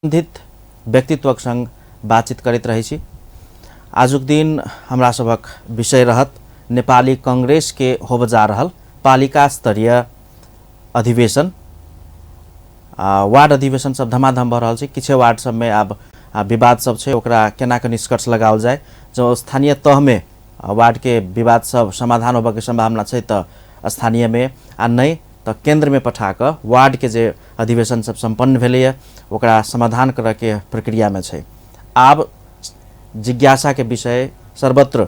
सम्बन्धित व्यक्तित्वक संग बातचीत करैत रहै छी। आजुक दिन हमरा सभक विषय रहत नेपाली कांग्रेस के होब जा रहल पालिका स्तरीय अधिवेशन। वार्ड अधिवेशन सब धमाधम भऽ रहल छै। किछु वार्ड सबमे आब विवाद सब छै, ओकरा केना कऽ निष्कर्ष लगाओल जाय। जँ स्थानीय तहमे वार्ड के विवाद सब समाधान होबऽके सम्भावना छै तऽ स्थानीयमे, आ नहि तऽ केन्द्रमे पठा कऽ वार्डके जे अधिवेशन सब सम्पन्न भेलैए ओकरा समाधान करऽके प्रक्रियामे छै। आब जिज्ञासाके विषय सर्वत्र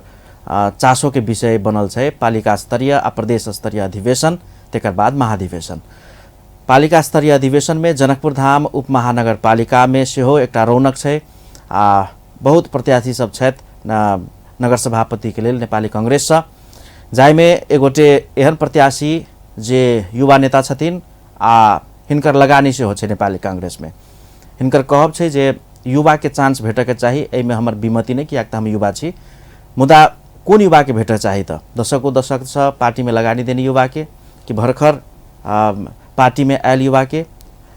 चासोके विषय बनल छै पालिका स्तरीय आ प्रदेश स्तरीय अधिवेशन, तकर बाद महाधिवेशन। पालिका स्तरीय अधिवेशनमे जनकपुर धाम उपमहानगरपालिकामे सेहो एकटा रौनक छै आ बहुत प्रत्याशी सब छथि नगर सभापतिके लेल नेपाली कांग्रेससँ, जाहिमे एगोटे एहन प्रत्याशी जे युवा नेता छथिन आ हिनकर लगानी सेहो छै नेपाली कांग्रेसमे। हिनकर कहब छै जे युवाके चांस भेटऽके चाही, एहिमे हमर विमति नहि, किएक तऽ हम युवा छी। मुदा कोन युवाके भेटऽ चाही? तऽ दशको दशकसँ पार्टीमे लगानी देने युवाके कि भर्खर पार्टीमे आयल युवाके?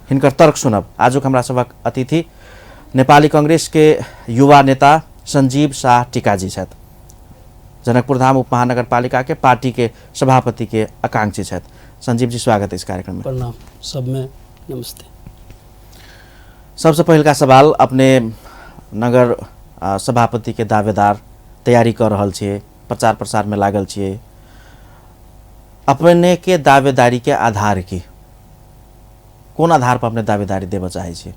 हिनकर तर्क सुनब आजुक हमरा सभक अतिथि नेपाली कांग्रेसके युवा नेता संजीव शाह टीकाजी छथि। जनकपुर धाम उप महानगरपालिका के पार्टी के सभापति के आकांक्षी छथि। संजीव जी, स्वागत है इस कार्यक्रम में। प्रणाम, सब में नमस्ते। सबसे पहिलका सवाल, अपने नगर सभापति के दावेदार तैयारी कर रहल छियै, प्रचार प्रसार में लागल छियै, अपने के दावेदारी के आधार की, कोन आधार पर अपने दावेदारी देबऽ चाहै छियै?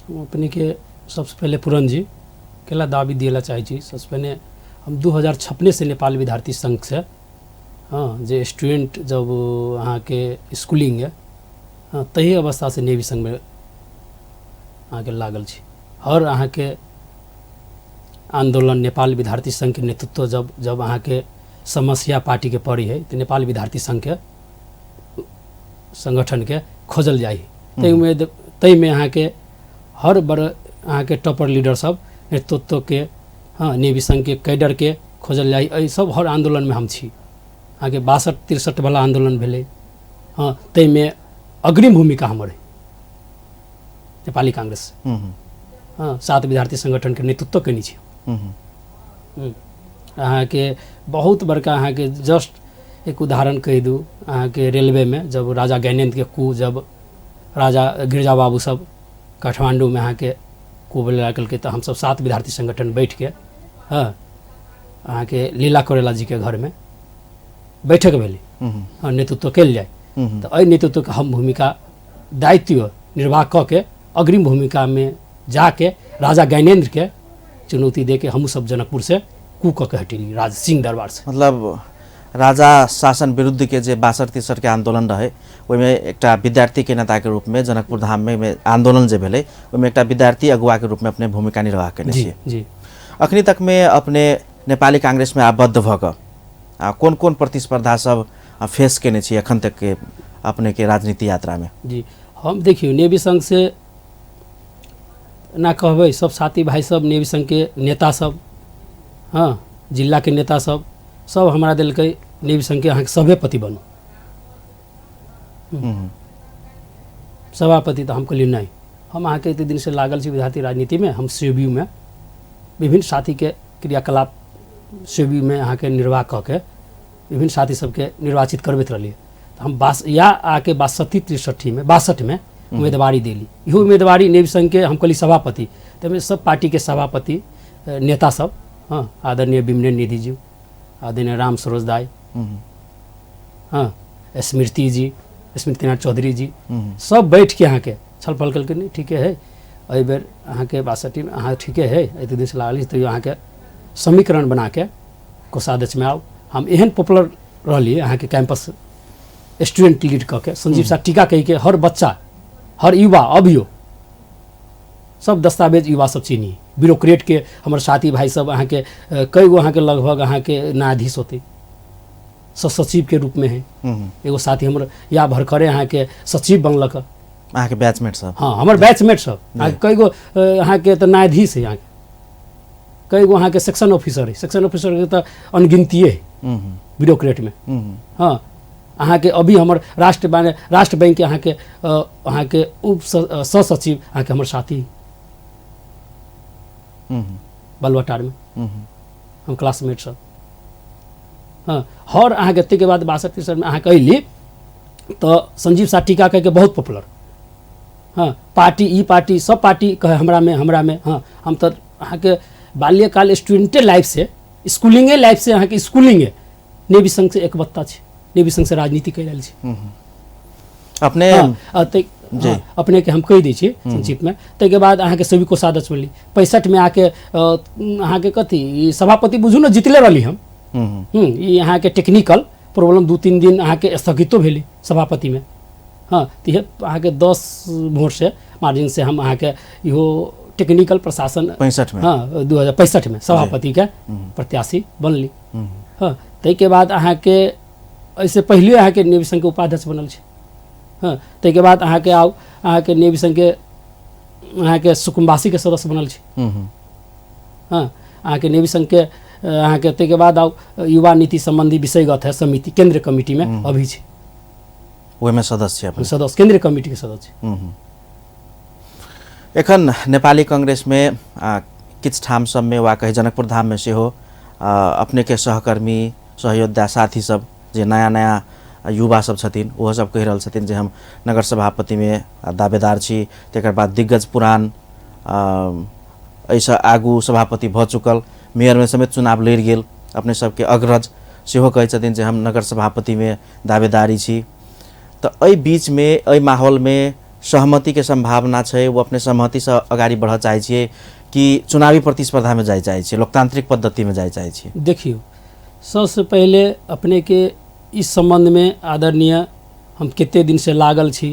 हम अपने के सबसे पहले पूरन जी केला दावी दिएला चाहै छी। सबसे पहले हम 2056 से नेपाल विद्यार्थी संघ से, हाँ, जे स्टूडेंट जब अहाँके स्कूलिंग है, हाँ, तही अवस्था से नेवी संघमे अहाँके लागल छी। हर अहाँके आंदोलन नेपाल विद्यार्थी संघके नेतृत्व जब जब अहाँके समस्या पार्टीके पड़ी है तऽ नेपाल विद्यार्थी संघके संगठनके खोजल जाइ है। ताहिमे ताहिमे अहाँके हर बड़ अहाँके टॉपर लीडर सब नेतृत्वके, हाँ, नेवी संघके कैडरके खोजल जाइ। एहि सब हर आन्दोलनमे हम छी। अहाँके 62 63 वाला आन्दोलन भेलै, हाँ, ताहिमे अग्रिम भूमिका हमर है नेपाली कांग्रेस, हाँ, 7 विद्यार्थी संगठनके नेतृत्व केने छी। अहाँके बहुत बड़का अहाँके जस्ट एक उदाहरण कहि दू, अहाँके रेलवेमे जब राजा ज्ञानेन्द्रके कू, जब राजा गिरिजा बाबू सब काठमाण्डूमे अहाँके कू बोले केलकै तऽ हमसब 7 विद्यार्थी संगठन बैठके, हाँ, अहाँके लीला कोरेला जीके घरमे बैठक भेलै, हाँ, नेतृत्व कयल जाय। तऽ एहि नेतृत्वके हम भूमिका दायित्व निर्वाह कऽ के अग्रिम भूमिकामे जाके राजा ज्ञानेन्द्रके चुनौती दे के हमहूँ सब जनकपुर से कू कऽ के हटेली राज सिंह दरबार से। मतलब राजा शासन विरुद्ध के जे 62 63 के आंदोलन रहे ओहिमे एकटा विद्यार्थी के नेता के रूप में जनकपुर धाम में आंदोलन जे भेलै ओहिमे एकटा विद्यार्थी अगुआ के रूप में अपने भूमिका निर्वाह केने जी छियै। जी। अखनी तक में अपने नेपाली कांग्रेस में आबद्ध भऽ कऽ आ कोन कोन प्रतिस्पर्धा सब फेस केने छी अखन तक के अपने के राजनीति यात्रा में? जी, हम देखियौ नेवी संघ से ना कहबै सब साथी भाई सब नेवी संघ के नेता सब, हाँ, जिला के नेता सब सब हमरा देलकै नेवी संघ के अहाँके सभापति बनू। सभापति तऽ हम कहलियै नहि, हम अहाँके एते दिनसँ लागल छी विद्यार्थी राजनीतिमे, हम सेवीमे विभिन्न साथीके क्रियाकलाप सेवीमे अहाँके निर्वाह कऽ के विभिन्न साथी सबके निर्वाचित करबैत रहलियै। तऽ हम बास या आके 62 63मे 62मे उम्मीदवारी देली। इहो उम्मीदवारी नेवी संघके हम कहली सभापति, ताहिमे सब पार्टीके सभापति नेता सब, हाँ, आदरणीय विमलेन निधि जी, आदरणीय राम सरोज दाई, हाँ, स्मृति जी, स्मृतिनाथ चौधरी जी, सब बैठ के अहाँके छलफल केलकै, नहि ठीके है एहि बेर अहाँके 62मे अहाँ ठीके है एते दिनसँ लागल छी, तैयो अहाँके समीकरण बनाके कोषाध्यक्षमे आउ। हम एहन पॉपुलर रहलियै अहाँके कैंपस स्टूडेंट लीड कऽ के संजीव शाह टीका कहिके हर बच्चा हर युवा अभियो सब दस्तावेज युवा सब चिन्ही। ब्यूरोक्रेट के हमर साथी भाई सब अहाँके कई गो अहाँके लगभग अहाँके न्यायाधीश होते सचिव के रूप में है। एगो साथी हमर या भरखरे अहाँके सचिव बनलक। अहाँके बैचमेट सब? हाँ, हमर बैचमेट सब अहाँके कई गो अहाँके तऽ न्यायाधीश है, अहाँके कई गो अहाँके सेक्शन ऑफिसर है, सेक्शन ऑफिसर के तऽ अनगिनतिए है ब्यूरोक्रेट में। हाँ, अहाँके अभी हमर राष्ट्र राष्ट्र बैंक के अहाँके अहाँके उप सचिव अहाँके हमर साथी बालुवाटारमे हम क्लासमेट सब। हाँ, हर अहाँके ताहिके बाद 62 63 में अहाँके अयली तऽ संजीव साह टीका कहिके बहुत पॉपुलर। हाँ, पार्टी ई पार्टी सब पार्टी कहे हमरामे हमरामे। हाँ, हम तऽ अहाँके बाल्यकाल स्टूडेंटे लाइफ से स्कूलिंगे लाइफ से अहाँके स्कूलिंगे नेवी संघ से एकबत्ता छी, नेवी संघ से राजनीति कहि रहल छी अपने। हाँ, अपने के हम कहि दै छी संक्षिप्त में। ताहिके बाद अहाँके सेवी कोषाध्यक्ष बनली 65 में आके अहाँके कथी सभापति बुझू ने जितले रहली हम। ई अहाँके टेक्निकल प्रॉब्लम 2-3 दिन अहाँके स्थगितो भेली सभापति में। हाँ, तऽ अहाँके 10 वोट से मार्जिन से हम अहाँके इहो टेक्निकल प्रशासन 65 में। हाँ, 2065 में सभापति के प्रत्याशी बनली। हाँ, ताहिके बाद अहाँके एहिसँ पहिले अहाँके नेवी संघ के उपाध्यक्ष बनल छी। हाँ, ताहिके बाद अहाँके आउ अहाँके नेवी संघ के अहाँके सुकुम्बासीके सदस्य बनल छी। हाँ, अहाँके नेवी संघ के अहाँके ताहिके बाद आउ युवा नीति सम्बन्धी विषयगत है समिति केंद्रीय कमिटी में अभी छी, ओहिमे सदस्य अपने सदस्य केंद्रीय कमिटी के सदस्य। एखन नेपाली कांग्रेसमे किछु ठाम सबमे वा कही जनकपुर धाममे सेहो अपनेके सहकर्मी सहयोद्धा साथी सब जे नया नया युवा सब छथिन ओहो सब कहि रहल छथिन जे हम नगर सभापतिमे दावेदार छी। तकर बाद दिग्गज पुरान एहिसँ आगू सभापति भऽ चुकल मेयरमे समेत चुनाव लड़ि गेल अपने सबके अग्रज सेहो कहै छथिन जे हम नगर सभापतिमे दावेदारी छी। तऽ एहि बीचमे एहि माहौलमे सहमतिके सम्भावना छै, ओ अपने सहमतिसँ अगाडि बढ़ऽ चाहै छियै कि चुनावी प्रतिस्पर्धामे जाइ चाहै छियै, लोकतान्त्रिक पद्धतिमे जाइ चाहै छियै? देखियौ, सबसँ पहिले अपनेके इस सम्बन्धमे आदरणीय हम कते दिनसँ लागल छी।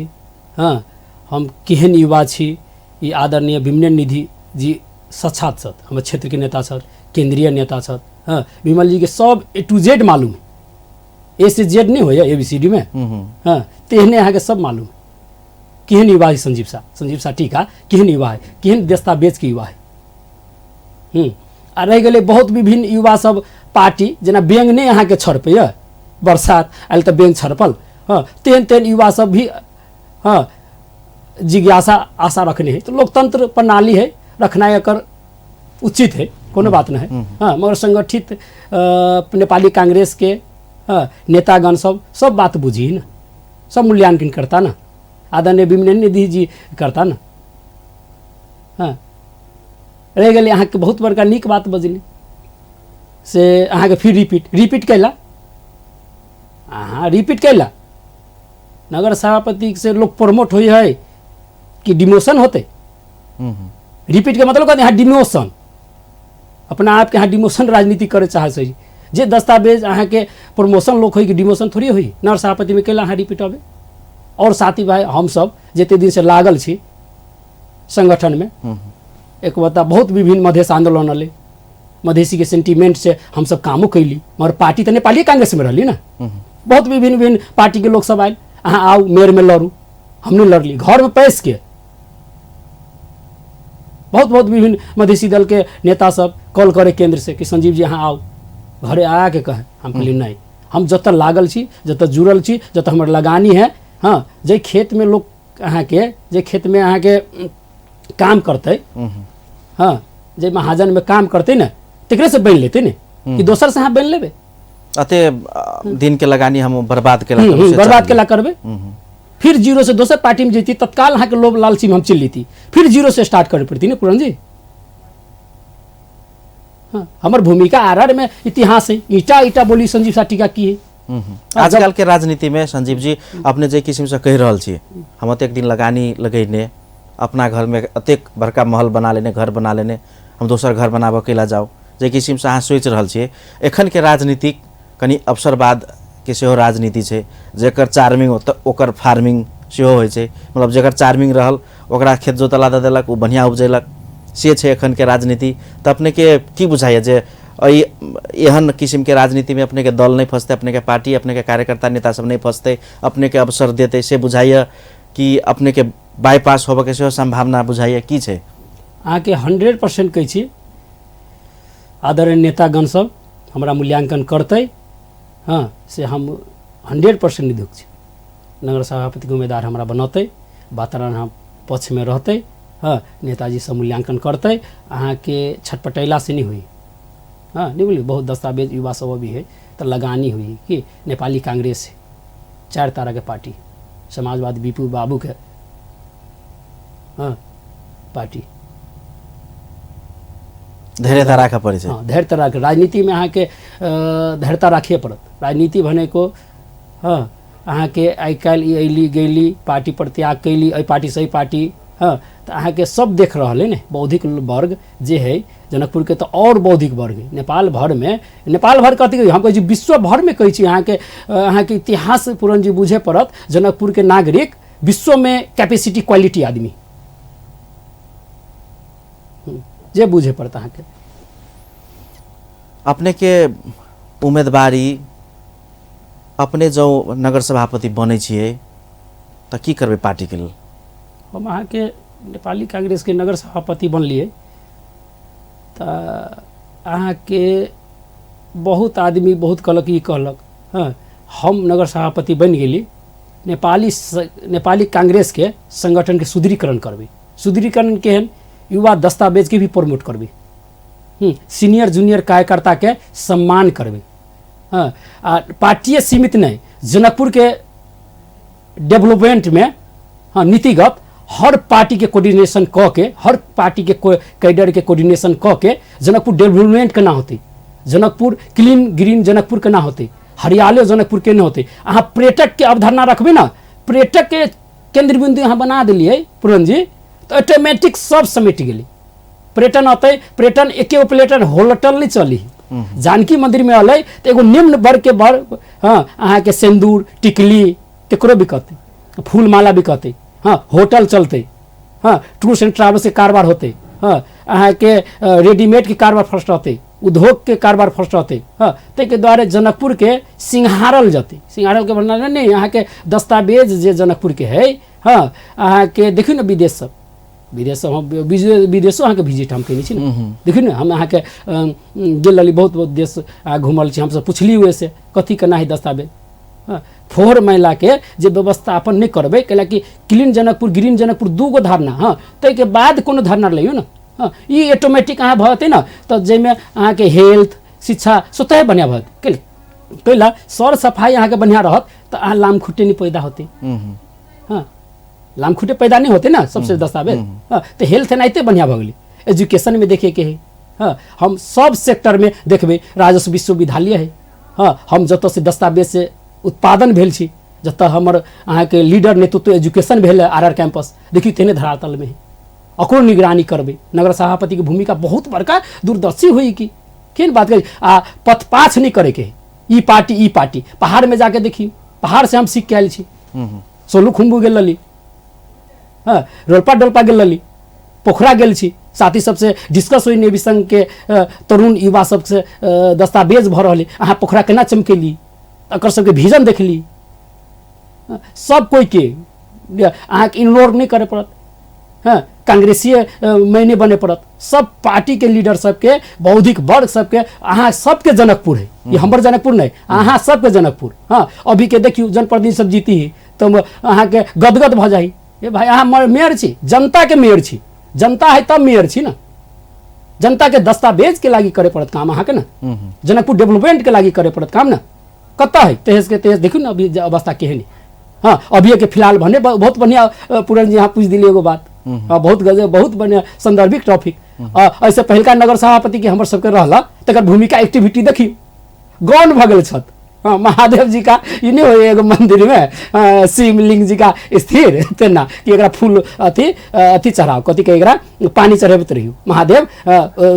हाँ, हम केहन युवा छी ई आदरणीय विमलेन निधि जी साक्षात छथि, हमर क्षेत्रके नेता छथि, केंद्रीय नेता छथि। हाँ, विमल जी के सब ए टू जेड मालूम है, ए से जेड नहीं होइए ए बी सी डी में। हाँ, तेहने अहाँके सब मालूम है केहन युवा है संजीव साह, संजीव साह टीका केहन युवा है, केहन दस्तावेजके युवा है। आ रहि गेलै बहुत विभिन्न युवा सब पार्टी, जेना बैंक नहि अहाँके छड़पैए, बरसात आयल तऽ बैंक छड़पल। हाँ, तेहन तेहन युवा सब भी हाँ जिज्ञासा आशा रखने है। तो लोकतंत्र प्रणाली है, रखनाइ एकर उचित है, कोनो बात नहीं है। हाँ, मगर संगठित नेपाली कांग्रेस के हाँ नेतागण सब सब बात बुझी न, सब मूल्यांकन करता ना, आदरणीय विमलेन निधि जी करता ना। हाँ, रहि गेलै अहाँके बहुत बड़का नीक बात बजली से अहाँके फिर रिपीट रिपीट कैला, अहाँ रिपीट कैला नगर सभापति से लोग प्रमोट होइ है कि डिमोशन होते? रिपीट के मतलब यहाँ डिमोशन, अपना आपके यहाँ डिमोशन राजनीति करे चाहे छै जे दस्तावेज अहाँके प्रमोशन लोक होइ कि डिमोशन थोड़ी होइ। नगर सभापतिमे कैला अहाँ रिपीट अबै? और साथी भाई हम सब जते दिन से लागल छी संगठनमे, एक बता बहुत विभिन्न मधेश आंदोलन अलै, मधेसी के सेंटिमेंट से हम सब कामो कैली, मगर पार्टी तऽ नेपाली कांग्रेस में रहली ना। बहुत विभिन्न विभिन्न पार्टी के लोग सब आयल, अहाँ आउ मेयर में लड़ू, हम नहीं लड़ली, घर में पैस के बहुत बहुत विभिन्न मधेसी दल के नेता सब कॉल करे केंद्र से कि संजीव जी अहाँ आउ, घरे आके कहे। हम कहली नहीं, हम जतऽ लागल छी, जतऽ जुड़ल छी, जतऽ हमर लगानी है। हाँ, जे खेत में लोग अहाँके जे खेत में अहाँके काम करतै, हाँ, जे महाजन में काम करतै ने तकरे से बनि लेतै ने कि दोसर से अहाँ बनि लेबै? अते दिन के लगानी हम बर्बाद केला बर्बाद केला करबै, फिर जीरो से दोसर पार्टी में जैती, तत्काल अहाँके लोभ लालची में हम चलि लेती, फिर जीरो से स्टार्ट करे पड़ती ने पूरन जी। हाँ, हमर भूमिका आर में इतिहास है, ईटा ईटा बोली संजीव साह टीका की है। आजकल के राजनीति में संजीव जी अपने जे किसिम से कहि रहल छी, हम अतेक दिन लगानी लगेने, अपना घर में अतेक बड़का महल बना लेने, घर बना लेने, हम दोसर घर बनाबऽ कैला जाउ, जे किसिम से अहाँ सोचि रहल छियै। एखन के राजनीतिक कनि अवसरवाद के सेहो राजनीति छै, जेकर चार्मिंग तऽ ओकर फार्मिंग सेहो होइ छै, मतलब जेकर चार्मिंग रहल ओकरा खेत जोतला दऽ देलक, ओ बढ़िआँ उपजेलक, से छै एखन के राजनीति। तऽ अपने के की बुझाइए जे एहि एहन किसिमके राजनीतिमे अपने के दल नहीं फंसते, अपने के पार्टी, अपने के कार्यकर्ता नेता सब नहीं फंसते, अपने के अवसर देते, से बुझाइए कि अपने के बाईपास होबऽके सेहो सम्भावना बुझाइए की छै? अहाँके 100% कहै छी आदरणीय नेतागण सब हमरा मूल्यांकन करतै। हाँ, से हम 100% निधुक छी। नगर सभापतिके उम्मीदवार हमरा बनौतै, वातावरण हम पक्षमे रहतै। हँ, नेताजी सब मूल्यांकन करतै, अहाँके छटपटैला से नहि होई। हँ, नहीं बोलिए, बहुत दस्तावेज युवा सब अभी है तऽ लगानी हुई कि नेपाली कांग्रेस है, 4 तारा के पार्टी, समाजवादी बीपू बाबू के हँ पार्टी। धैर्यता राखऽ पड़ै छै। हँ, धैर्यता राख, राजनीतिमे अहाँके धैर्यता राखिए पड़त। राजनीति भनेको हँ अहाँके आइ काल्हि ई अयली गेली, पार्टी पर त्याग कैली, एहि पार्टीसँ एहि पार्टी। हँ, तऽ अहाँके सब देख रहल है ने, बौद्धिक वर्ग जे है जनकपुरके, तऽ आओर बौद्धिक वर्ग है नेपाल भरमे। नेपाल भर कथी हम कहै छी, विश्व भरमे कहै छी। अहाँके अहाँके इतिहास पूरन जी बुझे पड़त, जनकपुरके नागरिक विश्वमे कैपेसिटी क्वालिटी आदमी जे बुझे पड़त अहाँके। अपने के उम्मीदवारी, अपने जो नगर सभापति बनै छियै तऽ की करबै पार्टीके लेल? हम अहाँके नेपाली कांग्रेसके नगर सभापति बनलियै तऽ अहाँके बहुत आदमी बहुत कहलक, ई कहलक। हँ, हम नगर सभापति बनि गेली, नेपाली कांग्रेसके संगठनके सुदृढ़ीकरण करबै। सुदृढ़ीकरण केहन? युवा दस्तावेजके भी प्रमोट करबै, सीनियर जूनियर कार्यकर्ताके सम्मान करबै। हँ, आ पार्टीए सीमित नहि, जनकपुरके डेवलपमेंटमे हँ नीतिगत हर पार्टीके कोऑर्डिनेशन कऽ के, हर पार्टीके कैडरके कोऑर्डिनेशन कऽ के जनकपुर डेवलपमेंट केना होतै, जनकपुर क्लीन ग्रीन जनकपुर केना होतै, हरियालो जनकपुर केना होतै। अहाँ पर्यटकके अवधारणा रखबै ने, पर्यटकके केन्द्र बिन्दु अहाँ बना देलियै पूरन जी, तऽ ऑटोमेटिक सब समेट गेलै। पर्यटन अतै, पर्यटन एके पर्यटन होटल नहि चली। जानकी मंदिर में अलै तऽ एगो निम्न वर्ग के वर्ग हँ अहाँके सिन्दूर टिकली केकरो बिकतै, फूल माला बिकतै, हँ होटल चलतै, हँ टूर्स एंड ट्रैवल्स के कारोबार होतै, हँ अहाँके रेडीमेड के कारोबार फर्स्ट रहतै, उद्योग के कारोबार फर्स्ट रहतै। हँ, ताहिके दुआरे जनकपुर के सिंहारल जेतै। सिंहारल के वर्णन नहि, अहाँके दस्तावेज जे जनकपुर के है। हँ, अहाँके देखियौ ने विदेश सब, विदेश सब हम विदेशो अहाँके विजिट हम कयने छी ने। देखियौ ने, हम अहाँके गेल रहली बहुत बहुत देश घूमल छी। हमसब पुछली ओहिसँ कथी केना है दस्तावेज। हँ, फोहर मैलाके जे व्यवस्थापन नहि करबै, कैलाकि क्लीन जनकपुर ग्रीन जनकपुर दूगो धारणा। हँ, ताहिके बाद कोनो धारणा लैयौ ने। हँ, ई ऑटोमेटिक अहाँ भऽ जेतै ने, तऽ जाहिमे अहाँके हेल्थ शिक्षा स्वतः बढ़िआँ भऽ जेतै। कैला सर सफाइ अहाँके बढ़िआँ रहत तऽ अहाँ लामखुट्टे नहि पैदा होतै। हँ, लामखुट्टे पैदा नहि होतै ने सबसे दस्तावेज। हँ, तऽ हेल्थ एनाहिते बढ़िआँ भऽ गेलै। एजुकेशनमे देखैके है। हँ, हम सब सेक्टरमे देखबै, राजस्व विश्वविद्यालय है। हँ, हम जतऽसँ दस्तावेजसँ उत्पादन भेल छी, जतऽ हमर अहाँके लीडर नेतृत्व एजुकेशन भेल है, आर आर कैंपस देखियौ तेहने धरातलमे है, ओकरो निगरानी करबै। नगर सभापतिके भूमिका बहुत बड़का दूरदर्शी होई कि केहन बात करी। आ पथपाछ नहि करैके है, ई पार्टी ई पार्टी। पहाड़मे जाके देखियौ, पहाड़ से हम सीख के आयल छी। सोलू खुम्बू गेल रहली, हँ रोलपा डोलपा गेल रहली, पोखरा गेल छी, साथी सबसे डिस्कस होइ नेवी संघ के तरुण युवा सबसे दस्तावेज भऽ रहल, अहाँ पोखरा केना चमकेली, एकर सबके विजन देखली। सब कोई के अहाँके इग्नोर नहि करय पड़त। हँ, कांग्रेसीय मायने बने पड़त। सब पार्टी के लीडर सबके, बौद्धिक वर्ग सबके, अहाँ सबके जनकपुर है ये, हमर जनकपुर नहीं, अहाँ सबके जनकपुर। हाँ, अभी के देखियौ जनप्रतिनिधि सब जीती है तऽ अहाँके गदगद भऽ जाइ, ए भाई अहाँ मेयर छी, जनता के मेयर छी, जनता है तब मेयर छी ने। जनता के दस्तावेज के लागि करे पड़त काम अहाँके ने, जनकपुर डेवलपमेंट के लागि करे पड़त काम ने। कतऽ है तेहस के तेहस देखियौ ने अभी अवस्था केहन है। हाँ, अभी के फिलहाल भने बहुत बढ़िया पूरन जी यहाँ पूछ दिली एगो बात। हाँ, बहुत गजब, बहुत बढ़िया संदर्भिक टॉपिक। ऐसे पहिलका नगर सभापति के हमर सबके रहला तकर भूमिका एक्टिविटी देखियौ गौण भऽ गेल छथि। हाँ, महादेव जी का ई नहीं हो एगो मंदिर में शिवलिंग जी का स्थिर तेना कि एकरा फूल अथी अथी चढ़ाओ, कथी के एकरा पानी चढ़ेबैत रहियौ, महादेव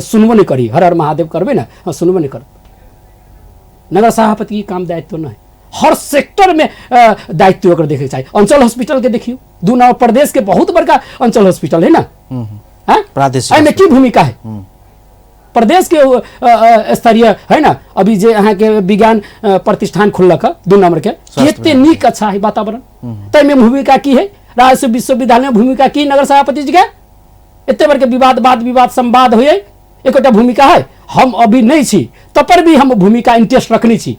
सुनबो नहीं करी, हर हर महादेव करबै ने, हाँ, सुनबो नहीं करत। नगर सभापति के काम दायित्व नहीं, हर सेक्टर में दायित्व ओकर देखे चाही। अंचल हॉस्पिटल के देखियौ, दू नव प्रदेश के बहुत बड़का अंचल हॉस्पिटल है ना, हाँ? प्रादेशिक एहिमे की भूमिका है प्रदेश के स्तरीय है ना। अभी जे अहाँके विज्ञान प्रतिष्ठान खुललक है 2 नंबर के, कते नीक अच्छा है वातावरण, ताहिमे भूमिका की है राजस्व विश्वविद्यालय में भूमिका की नगर सभापति जी के? एते बड़के विवाद वाद विवाद संवाद होइए, एकोटा भूमिका है? हम अभी नहीं छी तपर भी हम भूमिका इंटरेस्ट रखने छी।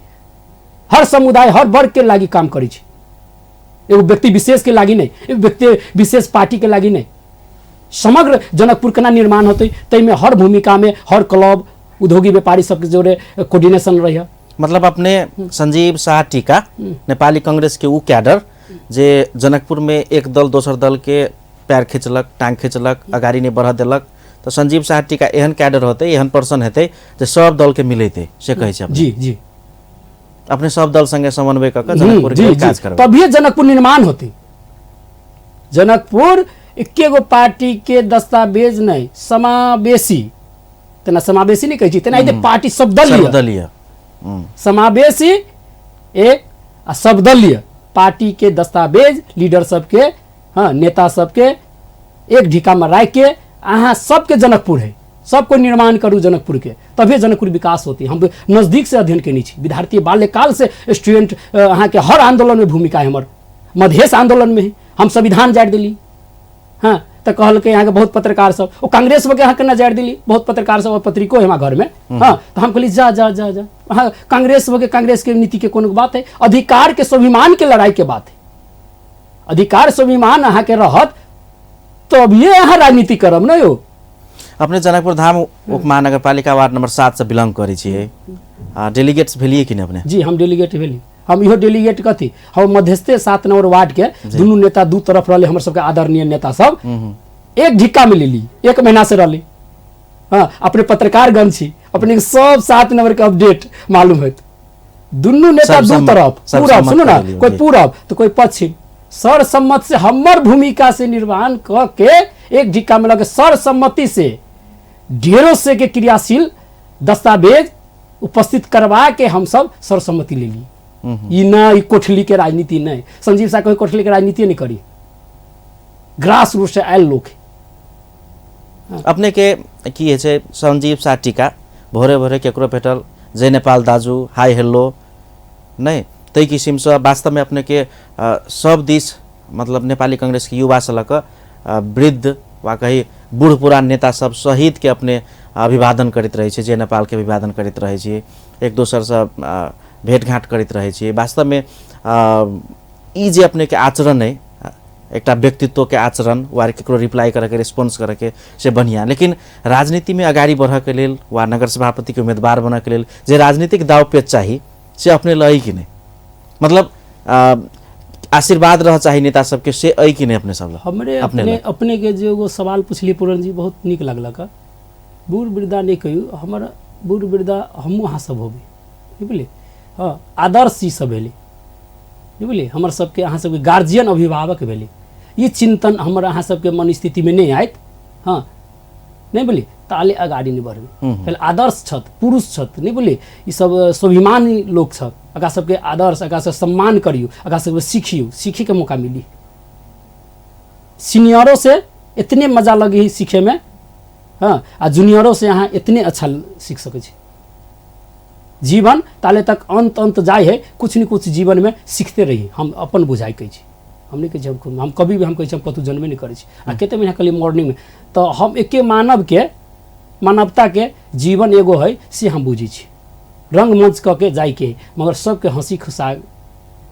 हर समुदाय हर वर्ग के लागि काम करै छी, एगो व्यक्ति विशेष के लागि नहि, एगो व्यक्ति विशेष पार्टी के लागि नहि। समग्र जनकपुर केना निर्माण होतै ताहिमे हर भूमिकामे हर क्लब उद्योगी व्यापारी सबके जोड़े कोऑर्डिनेशन रही। मतलब अपने संजीव शाह टीका नेपाली कांग्रेस के उ कैडर जे जनकपुर में एक दल दोसर दल के पैर खिंचलक, टांग खिंचलक, अगाड़ी नहीं बढ़ देलक, तो संजीव शाह टीका एहन कैडर होते, एहन पर्सन हेतै जे सब दल के मिलेतै, से कहै छै। जी जी, अपने सब दल संगे समन्वय कऽ के जनकपुर के काज करबै, तभिए जनकपुर निर्माण होते। जनकपुर एके गो पार्टी के दस्तावेज नहीं, समावेशी, तेना समावेशी नहीं कहै छी, तेना पार्टी सबदलीय, समावेशी एक आ सबदलीय पार्टी के दस्तावेज लीडर सबके, हाँ नेता सबके एक ढिका में राखि के अहाँ सबके जनकपुर है, सबको निर्माण करू जनकपुर के, तभी जनकपुर विकास होती। हम नजदीक से अध्ययन केने छी, विद्यार्थी बाल्यकाल से स्टूडेंट अहाँ के हर आंदोलन में भूमिका है हमर। मधेश आंदोलन में हम संविधान जारि दिली, हाँ तो कहलकै अहाँके बहुत पत्रकार सब, ओ कांग्रेस में अहाँ केना जारि दिली, बहुत पत्रकार सब पत्रिको है हमारा घर में, हाँ तो हम कहली जा जा जा जा, हाँ कांग्रेस में कांग्रेस के नीति के कोनो बात है, अधिकार के स्वाभिमान के लड़ाई के बात है। अधिकार स्वाभिमान अहाँ के रहत तभिए अहाँ राजनीति करब न यो। अपने जनकपुर धाम उप महानगरपालिका वार्ड नंबर 7 से बिलोंग करै छियै, डेलीगेट्स भेलियै कि नहि अपने? जी हम डेलीगेट भेली। हम इहो डेलीगेट कथी, हम मध्यस्थे 7 नंबर वार्ड के दुनू नेता दू तरफ रहले, हमर सबके आदरणीय नेता सब एक ढिक्का में लेली, एक महीना से रहली। हाँ अपने पत्रकारगण छी, अपने सब 7 नंबर के अपडेट मालूम होत। दुनू नेता दू तरफ, पूरब सुनू ना, कोई पूरब तो कोई पश्चिम, सर्वसम्मत से हमर भूमिका से निर्वहन क के एक ढिक्का में लगे सर्वसम्मति से ढेरों से के क्रियाशील दस्तावेज उपस्थित करवा के हम सब सर्वसम्मति ले ली। ई न ई कोठली के राजनीति नहीं, संजीव शाह कोई कोठली के राजनीति नहीं करी, ग्रास रूट से आयल लोग। अपने के की है छै संजीव शाह टीका भोरे भोरे केकरो भेटल जय नेपाल दाजू हाय हेलो नहीं तै किसिमसँ वास्तवमे अपने के सब दिस मतलब नेपाली कांग्रेस के युवा से लऽ कऽ वृद्ध वा कही बूढ़ पुरान नेता सब सहित के अपने अभिवादन करैत रहै छै, जय नेपाल के अभिवादन करैत रहै छी, एक दोसरसँ भेंटघाट करैत रहै छी। वास्तवमे ई जे अपने के आचरण है, एकटा व्यक्तित्व के आचरण वा केकरो रिप्लाई करके रिस्पॉन्स करके से बढ़िया, लेकिन राजनीति में अगाडि बढ़ऽके लेल वा नगर सभापति के उम्मीदवार बनऽके लेल जे राजनीतिक दाव पेच चाही से अपने लय कि नहीं, मतलब आशीर्वाद रह चाही नेता सबके से अइ कि नहीं अपने सब? हमरे अपने अपने के जे एगो सवाल पुछलियै पूरन जी, बहुत नीक लगलक। बूढ़ वृद्धा नहीं कहियौ, हमर बूढ़ वृद्धा हमहूँ अहाँ सब होबै, नहि बुझलियै? हाँ आदर्श ई सब भेलै, नहि बुझलियै? हमर सबके अहाँ सबके गार्जियन अभिभावक भेलै। ई चिंतन हमर अहाँ सबके मन स्थितिमे नहि आयत, हाँ नहि बुझलियै, ताले अगाडि नहि बढ़बै। पहिले आदर्श छथि, पुरुष छथि, नहि बुझलियै? ई सब स्वाभिमानी लोक छथि, एकरा सबके आदर्श, एकरा सबके सम्मान करियौ, एकरा सबके सीखियौ, सीखैके मौका मिली। सीनियरों से इतने मजा लगी है सीखे में, हाँ आ जूनियरों से अहाँ इतने अच्छा सीख सकै छी। जीवन ताले तक अंत अंत जाय है, कुछ न कुछ जीवन में सीखते रही। हम अपन बुझाइ कहै छी, हम नहीं कहै छी हम कभी भी हम कहै छी हम कतहु जन्मे नहीं करै छी। आ कते महीना कहलियै मॉर्निंगमे, तऽ हम एके मानव के मानवता के जीवन एगो है से हम बुझै छी। रंगमंच कऽ के जाइके है, मगर सबके हँसी खुशा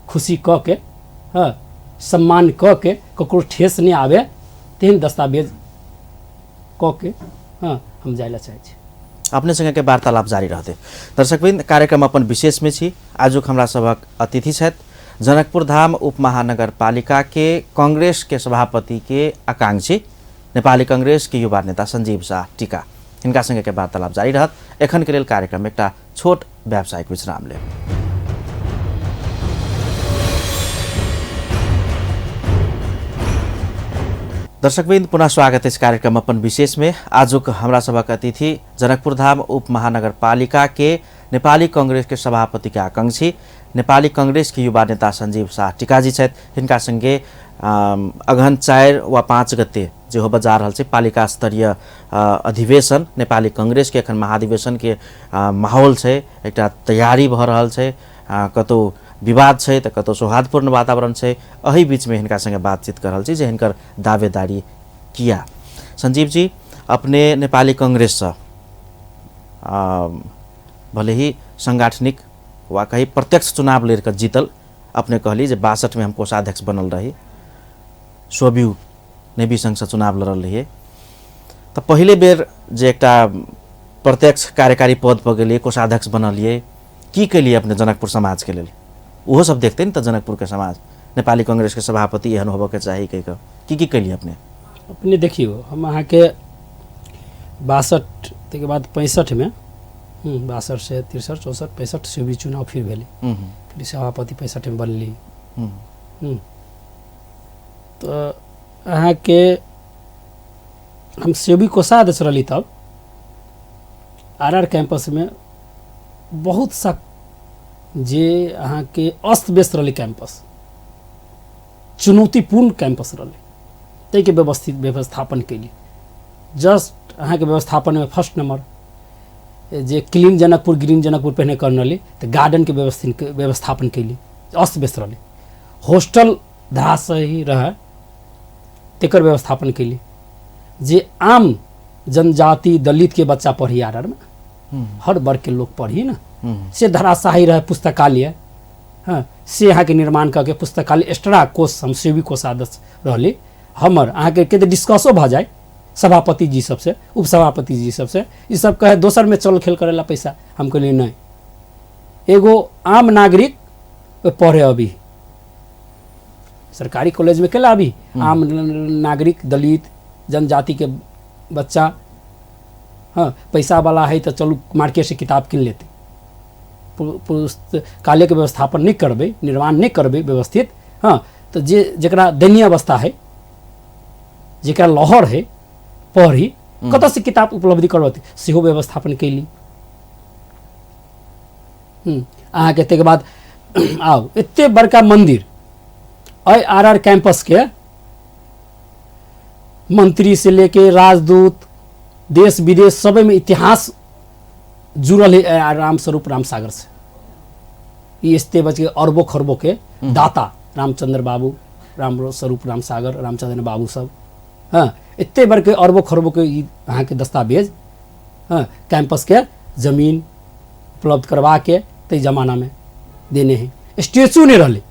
खुशी कऽ के, हाँ सम्मान कऽ के, ककरो ठेस नहि आबे तेहन दस्तावेज कऽ के, हाँ हम जाय लए चाहै छी। अपने संगे के वार्तालाप जारी रहते। दर्शकवृंद, कार्यक्रम अपन विशेष में छी। आजुक हमरा सभक अतिथि छथि जनकपुर धाम उप महानगरपालिका के कांग्रेस के सभापति के आकांक्षी नेपाली कांग्रेस के युवा नेता संजीव शाह टीका, हिनका संगे के वार्तालाप जारी रहत। एखन के लेल कार्यक्रम एकटा छोट व्यावसायिक विश्राम लेब। दर्शकवृंद, पुनः स्वागत इस कार्यक्रम अपन विशेष में। आजुक हमरा सभक अतिथि जनकपुर धाम उप महानगरपालिका के नेपाली कांग्रेस के सभापति के आकांक्षी नेपाली कांग्रेस के युवा नेता संजीव शाह टीकाजी छथि। हिनका संगे अगहन 4 वा 5 गते जे होबऽ जा रहल छै पालिका स्तरीय अधिवेशन, नेपाली कांग्रेस के एखन महाधिवेशन के माहौल छै, एकटा तैयारी भऽ रहल छै, कतौ विवाद छै तऽ कतौ सौहार्दपूर्ण वातावरण छै। एहि बीचमे हिनका संगे बातचीत कर रहल छी जे हिनकर दावेदारी किया। संजीव जी, अपने नेपाली कांग्रेससँ भले ही सांगठनिक वा कही प्रत्यक्ष चुनाव लड़ि कऽ जीतल। अपने कहली जे 62 में हम कोषाध्यक्ष बनल रही, सोबियू नेवी संघसँ चुनाव लड़ल रहियै। तऽ पहिले बेर जे एकटा प्रत्यक्ष कार्यकारी पद पर गेलियै, कोषाध्यक्ष बनलियै, की केलियै अपने जनकपुर समाजके लेल? ओहो सब देखते ने तऽ जनकपुरके समाज नेपाली कांग्रेसके सभापति एहन होबऽके चाही कहि कऽ की की केलियै अपने? अपने देखियौ, हम अहाँके 62 ताहिके बाद 65 में 62 से 63 64 65 से भी चुनाव फिर भेलै, फिर सभापति 65 में बनली। तऽ अहाँके हम सेवी कोषाध्यक्ष रहली तब आर आर कैंपसमे बहुत सा जे अहाँके अस्त व्यस्त रहलै कैंपस, चुनौतीपूर्ण कैंपस रहलै, ताहिके व्यवस्थित व्यवस्थापन केली। जस्ट अहाँके व्यवस्थापनमे फर्स्ट नंबर जे क्लीन जनकपुर ग्रीन जनकपुर पहिने करने रहली तऽ गार्डनके व्यवस्थित व्यवस्थापन केली, अस्त व्यस्त रहलै। हॉस्टल धराशायी रहै तेकर व्यवस्थापन केली। जे आम जनजाति दलित के बच्चा पढ़ी आर आर में, हर वर्ग के लोग पढ़ी ना, से धराशायी रहे पुस्तकालय, हाँ से अहाँके निर्माण करके पुस्तकालय एक्स्ट्रा कोष हम सेवी कोषाध्यक्ष रहली। हमर अहाँके कते डिस्कसो भऽ जाय सभापति जी सबसे, उपसभापति जी सबसे, ई सब कहे दोसर में चल खेल करेला पैसा, हम कहलियै नहीं, एगो आम नागरिक पढ़े अभी सरकारी कॉलेज में केला अभी आम नागरिक दलित जनजाति के बच्चा, हाँ पैसा वाला है तो चलू मार्केट से किताब किन लेते, पुस्तकालय के व्यवस्थापन नहीं करबै, निर्माण नहीं करबै व्यवस्थित, हाँ तो जे जकरा दयनीय अवस्था है, जकरा लहर है पढ़ी कतऽ से किताब उपलब्धि करबतै, सेहो व्यवस्थापन कैली। अहाँके ताहिके बाद आउ एते बड़का मंदिर एहि आर आर कैंपस के मंत्री से लेके राजदूत देश विदेश सब में इतिहास जुड़ल है रामस्वरूप रामसागर से। ई एते बच के अरबों खरबों के दाता रामचंद्र बाबू, रामस्वरूप रामसागर, रामचंद्र बाबू सब, हाँ एते बड़के अरबों खरबों के ई अहाँके दस्तावेज, हाँ कैंपस के जमीन उपलब्ध करवा के ताहि जमाना में देने है। स्टेचू नहीं रहलै,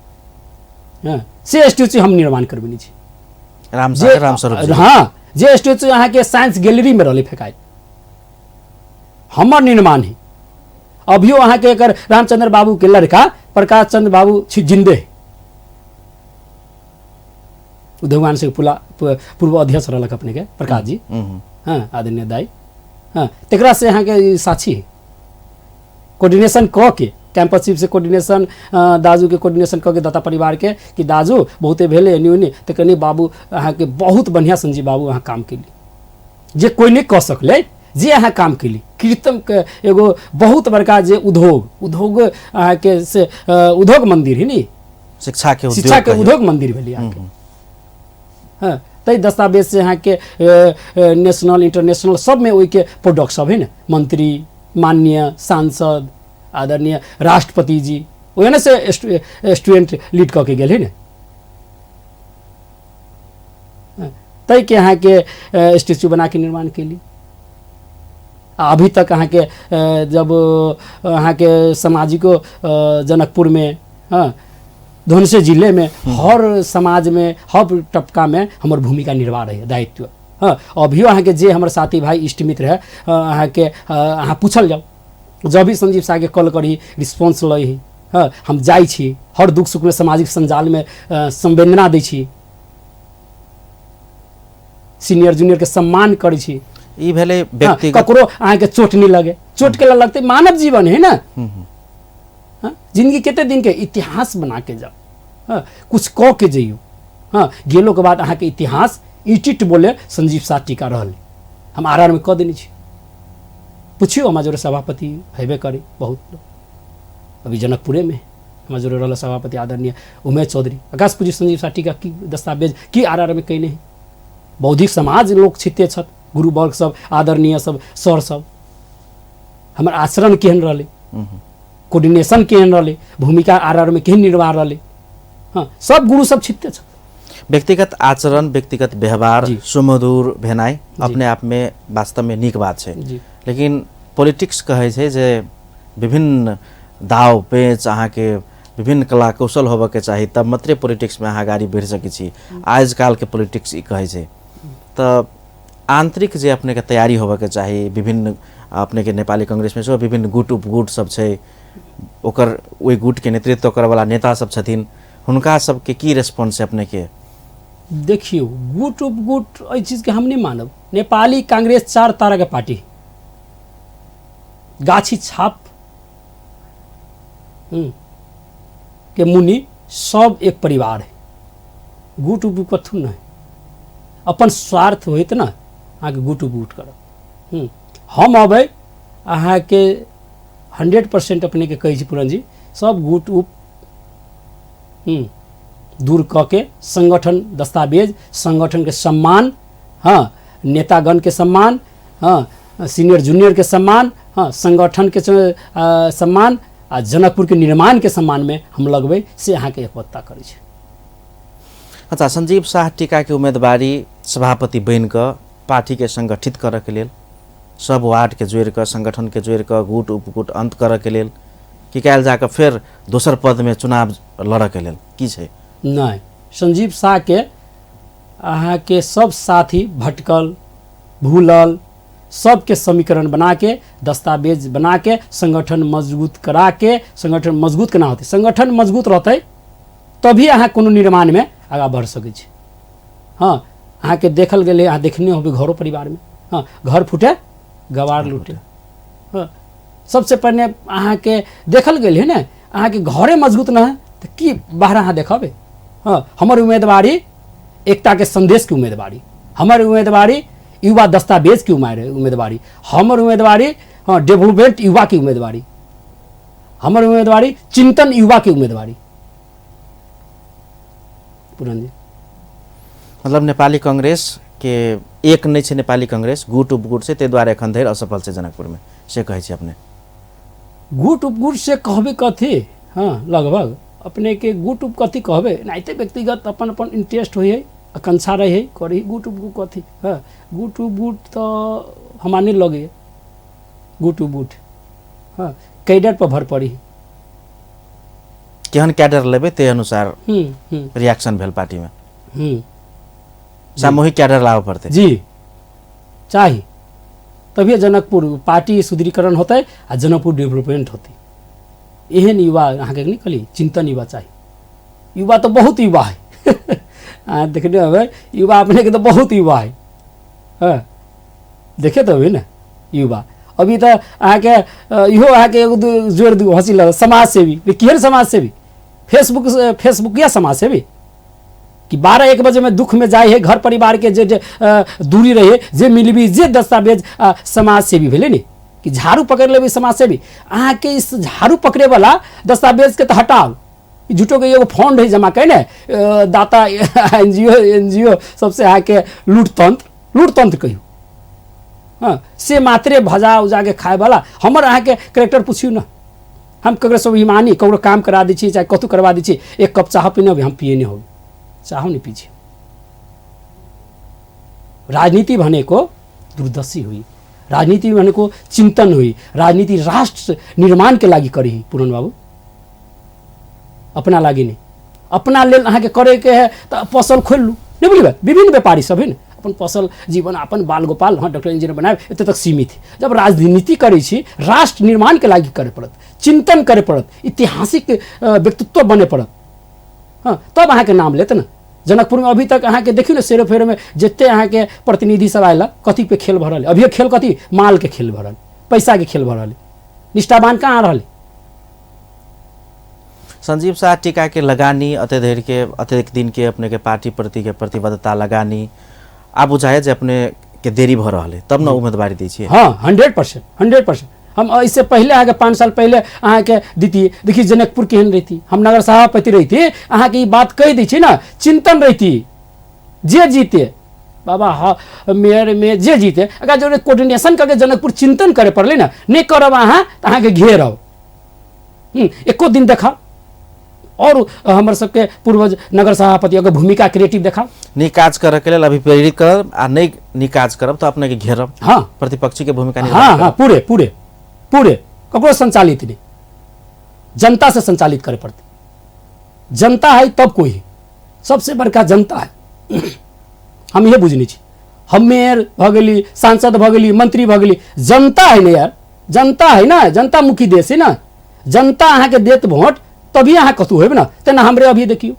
हाँ से स्टेचू हम निर्माण करबेने छी। रामसागर रामस्वरूप। हाँ जे स्टेचू अहाँके साइंस गैलरी में रहलै फेकायल, हमर निर्माण है। अभियो अहाँके एकर रामचंद्र बाबू के लड़का प्रकाश चंद्र बाबू जिंदे है, उद्योगवान से पूर्व अध्यक्ष रहलक अपने के प्रकाश जी, हाँ आदरणीय दाई, हाँ तकरा से अहाँके साक्षी है। कोऑर्डिनेशन कऽ के कैंपस चीफ से कोऑर्डिनेशन, दाजू के कोऑर्डिनेशन कऽ के दाता परिवार के कि दाजू बहुते भेलै एनी ओनी, तऽ कनि बाबू अहाँके बहुत बढ़िआँ संजीव बाबू अहाँ काम केली, जे कोइ नहि कऽ सकलै जे अहाँ काम केली। कीर्तन के एगो बहुत बड़का जे उद्योग उद्योग अहाँके से उद्योग मंदिर है नी, शिक्षा के शिक्षा के उद्योग मंदिर भेलै अहाँके, हाँ ताहि दस्तावेज से अहाँके नेशनल इंटरनेशनल सबमे ओहिके प्रोडक्ट सब है ने, मंत्री माननीय सांसद आदरणीय राष्ट्रपति जी ओहने से स्टूडेंट लीड कऽ के गेल है ने, ताहिके अहाँके स्टेचू बना के निर्माण केली। आ अभी तक अहाँके जब अहाँके सामाजिको जनकपुर में, हाँ धनुषे जिले में हर समाज में हर टपका में हमर भूमिका निर्वाह रही दायित्व, हाँ अभियो अहाँके जे हमर साथी भाई इष्ट मित्र है अहाँके अहाँ पूछल जाउ, जब भी संजीव साह के कॉल करी रिस्पॉन्स लै, हाँ हम जाइ छी हर दुख सुख में सामाजिक संजाल में संवेदना दै छी, सीनियर जूनियर के सम्मान करै छी। ई भेलै व्यक्तिगत, ककरो अहाँके चोट नहीं लगे, चोट के लगते मानव जीवन है ना, हाँ जिंदगी कते दिन के इतिहास बना के जाओ, हाँ कुछ कऽ के जइयो, हाँ गेलो के बाद अहाँके इतिहास ईटिट बोले संजीव साह टीका रहल, हम आर आर में कऽ देने छी। पुछियो हमरा जोरे सभापति हेबे करी बहुत लोग, अभी जनकपुरे में हमरा जोरे रहल सभापति आदरणीय उमेश चौधरी, आकाश पूजी संजीव साह टीका की दस्तावेज की आर आर में कयने है। बौद्धिक समाज लोग छिते छथि, गुरुवर्ग सब आदरणीय सब सर सब, हमर आचरण केहन रहलै, कोऑर्डिनेशन केहन रहलै, भूमिका आर आर में केहन निर्वाह रहलै, हाँ सब गुरु सब छिते छथि। व्यक्तिगत आचरण व्यक्तिगत व्यवहार सुमधुर भेनाइ अपने आप में वास्तव में नीक बात छै, लेकिन पॉलिटिक्स कहै छै जे विभिन्न दाव पेच, अहाँके विभिन्न कला कौशल होबऽके चाही, तब मात्रे पॉलिटिक्समे अहाँ अगाडि बढ़ि सकै छी। आजकालके पॉलिटिक्स ई कहै छै। तऽ आन्तरिक जे अपनेके तैयारी होबऽके चाही, विभिन्न अपनेके नेपाली कांग्रेसमे सेहो विभिन्न गुट उपगुट सब छै, ओकर ओहि गुटके नेतृत्व करऽवला नेता सब छथिन, हुनका सबके की रेस्पॉन्स छै अपनेके? देखियौ, गुट उपगुट एहि चीजके हम नहि मानब। नेपाली कांग्रेस 4 ताराके पार्टी, गाछी छाप के मुनि सब एक परिवार है। गुट उपगुट कथू नहीं, अपन स्वार्थ होइत ना अहाँके गुट उपगुट करब। हम अबै अहाँके 100% अपनेके कहै छी पूरन जी, सब गुट उप दूर कऽ के संगठन दस्तावेज, संगठन के सम्मान, हाँ, नेतागण के सम्मान, हाँ, सीनियर जूनियर के सम्मान, हाँ, संगठन के सम्मान आ जनकपुर के निर्माण के सम्मान में हम लगबै, से अहाँके एकबद्धता करै छै। अच्छा, संजीव शाह टीका के उम्मीदवारी सभापति बनि कऽ पार्टी के संगठित करऽ के लेल, सब वार्ड के जोड़ि कऽ, संगठन के जोड़ि कऽ, गुट उपगुट अंत करऽ के लेल, कि काल्हि जाकऽ फेर दोसर पद में चुनाव लड़ऽ के लेल की छै? नहि, संजीव शाह के अहाँके सब साथी भटकल भूलल सबके समीकरण बना के, दस्तावेज बना के, संगठन मजबूत करा के, संगठन मजबूत केना होतै? संगठन मजबूत रहतै तभी अहाँ कोनो निर्माणमे आगाँ बढ़ि सकै छी। हँ, अहाँके देखल गेलै, अहाँ देखने होबै घरो परिवारमे, हँ, घर फूटे गवार लूटे। हँ, सबसे पहिने अहाँके देखल गेल है ने, अहाँके घरे मजबूत न है तऽ की बाहर अहाँ देखबै? हँ, हमर उम्मीदवारी एकताके संदेशके उम्मीदवारी, हमर उम्मीदवारी युवा दस्तावेजके उम्मीदवारी, हमर उम्मीदवारी हँ डेवलपमेंट युवाके उम्मीदवारी, हमर उम्मीदवारी चिंतन युवाके उम्मीदवारी। पूरन जी, मतलब नेपाली कांग्रेस के एक नहि छै, नेपाली कांग्रेस गुट उपगुट छै, ताहि दुआरे एखन धरि असफल छै जनकपुरमे, से कहै छी अपने? गुट उपगुट से कहबै कथी? हाँ, लगभग अपने के गुट उप कथी कहबै, एनाहिते व्यक्तिगत अपन अपन इंटरेस्ट होइ है, आकांक्षा रहै है, करी गुट उपगुट कथी। हाँ, गुट उपगुट तऽ हमरा नहि लगैए गुट उपगुट। हाँ, कैडर पर भर पड़ी। केहन कैडर लेबै ताहि अनुसार रिएक्शन भेल पार्टीमे। सामूहिक कैडर लाबऽ पड़तै। जी चाही, तभिए जनकपुर पार्टी सुदृढ़ीकरण होतै आ जनकपुर डेवलपमेंट होतै। एहन युवा अहाँके नहि कहली, चिंतन युवा चाही। युवा तऽ बहुत युवा है, अहाँ देखने होबै युवा अपनेके तऽ बहुत युवा है। हाँ, देखे तऽ होबै ने युवा। अभी तऽ अहाँके इहो अहाँके एगो जोड़ि दू हँसी लगत, समाज सेवी। केहन समाज सेवी? फेसबुकिया समाज सेवी कि 12-1 बजे में दुख में जाए है, घर परिवार के जे जे दूरी रहे, जे मिलबी जे दस्तावेज समाज सेवी भेलै ने, कि झाड़ू पकड़ लेबै समाज सेवी। अहाँके इस झाड़ू पकड़े वाला दस्तावेज के तऽ हटाउ, झूठो के एगो फंड है जमा कयने दाता एनजीओ सबसे अहाँके लूटतंत्र कहियौ। हाँ, से मात्रे भजा उजा के खाए वाला। हमर अहाँके करेक्टर पुछियौ ने, हम ककरो स्वाभिमानी, ककरो काम करा दै छी चाहे कतहु करवा दै छी, एक कप चाह पीने होबै, हम पिए नहि होबै, चाहो नहि पी छी। राजनीति भनेको दूरदर्शी हुई, राजनीति भनेको चिंतन हुई, राजनीति राष्ट्र निर्माण के लागि करी पूरन बाबू, अपना लागि नहीं। अपना लेल अहाँके करैके है तऽ पसल खोलि लू, नहि बुझलियै? विभिन्न व्यापारी सब है ने, अपन पसल जीवन अपन बाल गोपाल, हाँ, डॉक्टर इंजीनियर बनाए, एते तक सीमित है। जब राजनीति करै छी, राष्ट्र निर्माण के लागि करे पड़त, चिंतन करे पड़त, ऐतिहासिक व्यक्तित्व बने पड़त, हाँ, तब अहाँके नाम लेत ने। जनकपुर में अभी तक अहाँके देखियौ ने, सेरो फेरोमे जते अहाँके प्रतिनिधि सब आयल, कथी पे खेल भरल? अभियो खेल कथी? माल के खेल भरल, पैसा के खेल भरल, निष्ठावान कहाँ रहल? संजीव शाह टीका के लगानी अते धरि के अतेक दिन के अपने के पार्टी प्रति के प्रतिबद्धता लगानी आब बुझाए जे अपने के देरी भ रहल है तब न उम्मीदवारी दै छियै। हाँ, 100%। हम इससे पहले अहाँके 5 साल पहले अहाँके दिती, देखिए जनकपुर केहन रहिती, हम नगर सभापति रहिती, अहाँके ई बात कहि दै छी ने, चिंतन रहिती जे जीते बाबा, हाँ, मेयर में जे जीते, अगर जो कोऑर्डिनेशन करके जनकपुर चिंतन करे पड़लै ने, नहीं करब अहाँ तऽ अहाँके घेरब। एको दिन देखा और हमर सबके पूर्वज नगर सभापति अगर भूमिका क्रिएटिव देखा, नीक काज करे के लेल अभिप्रेरित करब आ नहीं नीक काज करब तो अपने के घेरब। हाँ, प्रतिपक्षी के भूमिका निर्वाह हाँ, करब। हाँ, पूरे पूरे पूरे ककरो संचालित नहीं। जनता से संचालित करे पड़तै। जनता है तब कोई है, सबसे बड़का जनता है। हम इहे बुझने छी, हम मेयर भऽ गेली, सांसद भऽ गेली, मंत्री भऽ गेली, जनता है ने यार, जनता है ना, जनता मुखी देश है ना। जनता अहाँके देत वोट तभी अहाँ कतहु हेबै ना। तेना हमरे अभी देखियौ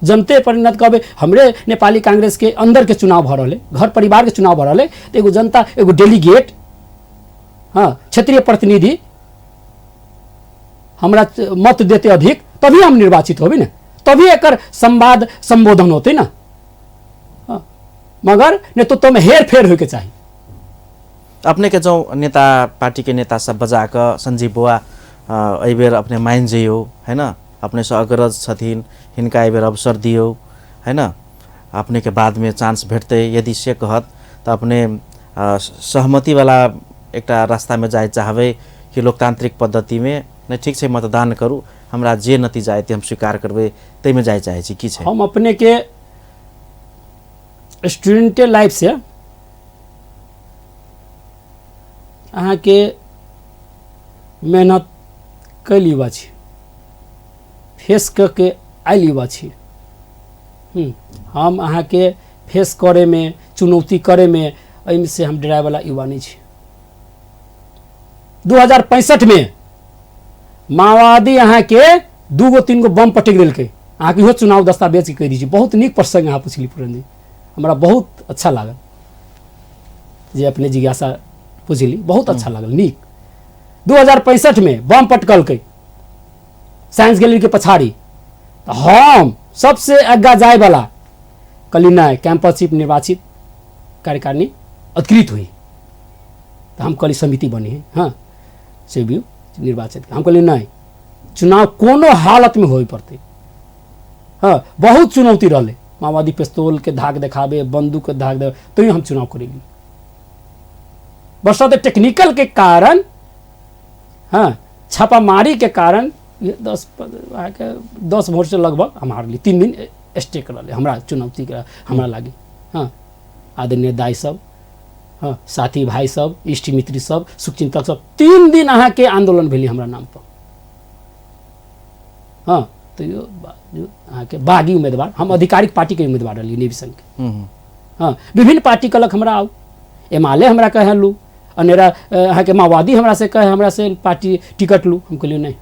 जनते परिणत कहबै, हमरे नेपाली कांग्रेस के अंदर के चुनाव भऽ रहल है, घर परिवार के चुनाव भऽ रहल है, तऽ एगो जनता, एगो डेलीगेट, हाँ, क्षेत्रीय प्रतिनिधि हमरा मत देते अधिक तभी हम निर्वाचित होबै ने, तभी एकर संवाद संबोधन होते ना। हाँ, मगर नेतृत्व में हेर फेर होइके चाही। अपने के जो नेता पार्टी के नेता सब बजा कऽ संजीव बुआ एहिबेर अपने मानि जइयौ है ना, अपने से अग्रज छथिन, हिनका एहिबेर अवसर दियौ है ना, अपने के बाद में चांस भेटतै यदि से कहत तऽ अपने सहमति वाला एकटा रास्ता में जाय चाहबै कि लोकतांत्रिक पद्धति में नहीं ठीक छै मतदान करू, हमरा जे नतीजा एतै हम स्वीकार करबै, ताहिमे जाय चाहै छी, की छै? हम अपने के स्टूडेंटे लाइफ से अहाँके मेहनत कैल युवा छी, फेस कऽ के आयल युवा छी। हम अहाँके फेस करैमे, चुनौती करैमे, एहिमे से हम डरायवला युवा नहि छी। 2065 में माओवादी अहाँके 2 गो 3 गो बम पटकि देलकै। अहाँके इहो चुनाव दस्तावेज के कहि दै छी। बहुत नीक प्रसंग अहाँ पुछली पूरन जी, हमरा बहुत अच्छा लागल जे अपने जिज्ञासा पुछली, बहुत अच्छा लागल, नीक। 2065 में बम पटकलकै साइंस गैलरी के पछाड़ी, तऽ हम सबसे आगाँ जायवला कहली नहि, कैंपस चीफ निर्वाचित कार्यकारिणी अधिकृत हुई, तऽ हम कहली समिति बनी है, हाँ से भी निर्वाचित, हम कहली नहि, चुनाव कोनो हालत में होय पड़तै। हाँ, बहुत चुनौती रहलै, माओवादी पिस्तौल के धाक देखाबे, बंदूक के धाक देखाबे, तैयो हम चुनाव करेली। बस टेक्निकल के कारण, हाँ, छापामारी के कारण 10 वोट से लगभग हम हारली। 3 दिन स्टेक रहलै हमरा चुनौती के हमरा लागी। हाँ, आदरणीय दाई सब, हाँ, साथी भाई सब, इष्ट मित्र सब, शुभचिंतक सब, 3 दिन अहाँके आंदोलन भेली हमरा नाम पर। हाँ, तो यो अहाँके बागी उम्मीदवार, हम आधिकारिक पार्टी के उम्मीदवार रहली नेवी संघ के। हाँ, विभिन्न पार्टी कहलक हमरा आउ, एमाले हमरा कहे लू, अनेरा अहाँके माओवादी हमरा से कहे हमरा से पार्टी टिकट लू। हम कहलियै नहीं,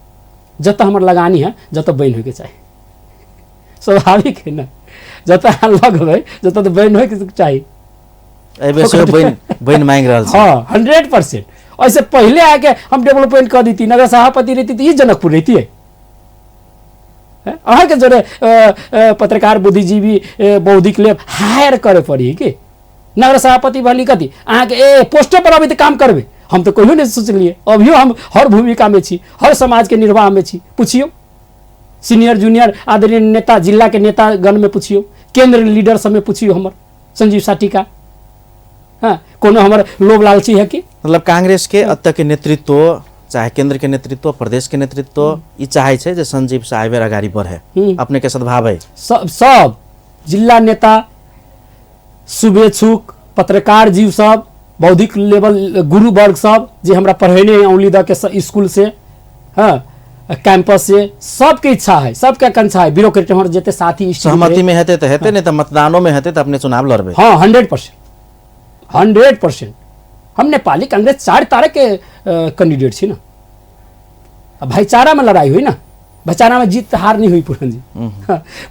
जतऽ हमर लगानी है जतऽ बनि होइके चाही, स्वाभाविक है ना, जतऽ अहाँ लगबै जतऽ तऽ बनि होइके चाही। एहिबेर सेहो बनि मांगि रहल छी। हाँ, 100%। ऐसे पहले आके हम डेवलपमेंट कर देती, नगर सभापति रहती तो ई जनकपुर रहती है। अहाँके जोरे पत्रकार बुद्धिजीवी बौद्धिक ले हायर करे पड़ी कि नगर सभापति भली कथी अहाँके ए पोस्टर पर अभी तऽ काम करबै, हम तऽ कहियो नहि सोचलियै। अभियो हम हर भूमिकामे छी, हर समाजके निर्वाहमे छी। पुछियौ सीनियर जूनियर आदरणीय नेता, जिला के नेतागणमे पुछियौ, केंद्र लीडर सबमे पुछियौ हमर संजीव साटिका, हाँ, कोनो हमर लोभ लालची है कि मतलब कांग्रेस के अतः के नेतृत्व, चाहे केंद्र के नेतृत्व, प्रदेश के नेतृत्व, ई चाहे छै जे संजीव साहेब अगाडि बढ़े, अपने के सद्भाव है। सब जिला नेता, शुभेच्छुक पत्रकार जीव सब, बौद्धिक लेवल गुरु वर्ग सब जे हमरा पढ़ेने औली the के स्कूल से, हाँ, कैंपस से, सबके इच्छा है, सबके आकांक्षा है। ब्यूरोक्रेट हमर जते साथी सहमति में हेतै तऽ हेतै, नहीं तऽ मतदानो में हेतै तऽ अपने चुनाव लड़बै। हाँ, 100%, 100%। हम नेपाली कांग्रेस 4 तारक के कैंडिडेट छी ना। अब भाईचारा में लड़ाई हुई ना, भाईचारा में जीत हार नहीं हुई पूरन जी।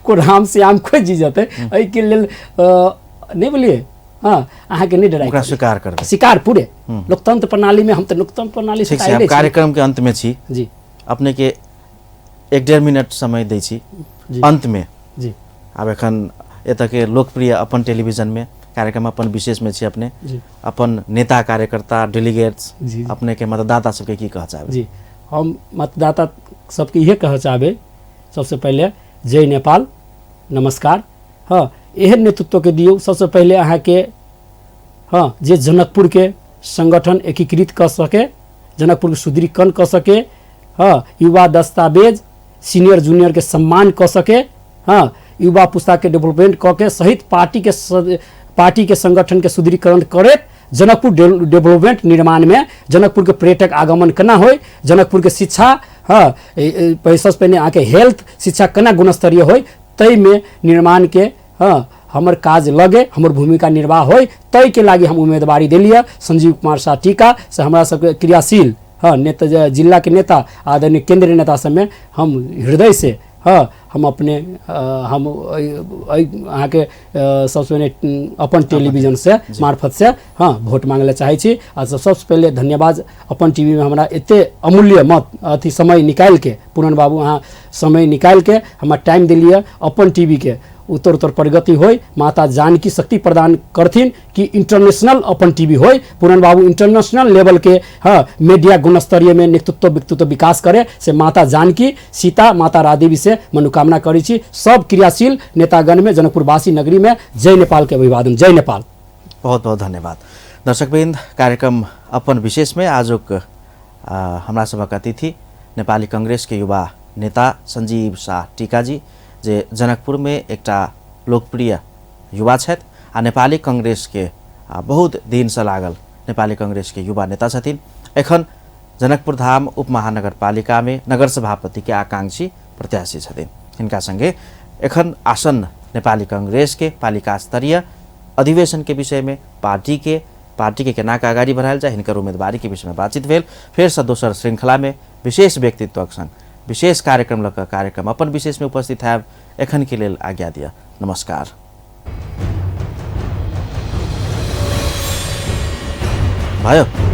को राम श्याम कोई जीत जाते एहिके लेल नहीं बोलिए। हाँ, अहाँके नहीं डराइ, ओकरा स्वीकार करबै, स्वीकार पूरे लोकतंत्र प्रणाली में। हम तऽ लोकतंत्र प्रणाली से ठीक छै। कार्यक्रम के अंत में छी जी, अपने के 1-1.5 मिनट समय दै छी अंत में जी। आब एखन एतऽ के लोकप्रिय अपन टेलीविजन में कार्यक्रम अपन विशेष में छी अपने, अपन नेता कार्यकर्ता डेलीगेट्स अपने के मतदाता सबके की कह चाहबै? जी, हम मतदाता सबके इहे कह चाहबै, सबसे पहले जय नेपाल, नमस्कार। हाँ, एहन नेतृत्व के दियौ सबसे पहले अहाँके, हाँ, जे जनकपुर के संगठन एकीकृत कऽ सके, जनकपुर के सुदृढ़ीकरण कऽ सके, हाँ, युवा दस्तावेज सीनियर जूनियर के सम्मान कऽ सके, हाँ, युवा पुस्ता के डेवलपमेंट कऽ के सहित पार्टी के संगठन के सुदृढ़ीकरण करैत जनकपुर डेवलपमेंट निर्माण में जनकपुर के पर्यटक आगमन केना होय, जनकपुर के शिक्षा हँ सबसँ पहिने अहाँके हेल्थ शिक्षा केना गुणस्तरीय होइ ताहिमे निर्माणके हँ हमर काज लगे, हमर भूमिका निर्वाह होइ, ताहिके लागि हम उम्मेदवारी देलियै। संजीव कुमार शाह टीका से हमरा सबके क्रियाशील हँ नेता, जिलाके नेता आदरणीय केंद्रीय नेता सबमे हम हृदय से हँ हम अपने हम अहाँके सबसँ पहिने अपन टेलीविजन से मार्फत से हँ वोट मांगै लए चाहै छी। आ सबसँ पहिले धन्यवाद अपन टीवी में हमरा एते अमूल्य मत अथी समय निकालिके पूरन बाबू अहाँ समय निकालिके हमरा टाइम देलियै। अपन टीवी के उत्तर उत्तर प्रगति होय, माता जानकी शक्ति प्रदान करथिन कि इंटरनेशनल अपन टीवी होय, पूरन बाबू इंटरनेशनल लेवल के हाँ मीडिया गुणस्तरीय में नेतृत्व व्यक्तित्व विकास करे से माता जानकी सीता माता रादेवी से मनोकामना करै छी। सब क्रियाशील नेतागण में जनकपुरवासी नगरी में जय नेपाल के अभिवादन। जय नेपाल। बहुत बहुत धन्यवाद। दर्शकवृन्द, कार्यक्रम अपन विशेष में आजुक हमरा सभक अतिथि नेपाली कांग्रेस के युवा नेता संजीव शाह टीकाजी, जे जनकपुर में एकटा लोकप्रिय युवा छथि आ नेपाली कांग्रेस के बहुत दिन से लागल नेपाली कांग्रेस के युवा नेता छथिन। एखन जनकपुर धाम उपमहानगरपालिका में नगर सभापति के आकांक्षी प्रत्याशी छथिन। हिनका संगे एखन आसन्न नेपाली कांग्रेस के पालिका स्तरीय अधिवेशन के विषय में पार्टी के केना के अगाडि बढ़ायल जाय, हिनकर उम्मीदवारी के विषय में बातचीत भेल। फेर से दोसर श्रृंखला में विशेष व्यक्तित्वक संग विशेष कार्यक्रम लऽ कऽ कार्यक्रम अपन विशेष में उपस्थित हैब। एखन के लेल आज्ञा दिअ। नमस्कार। भयो।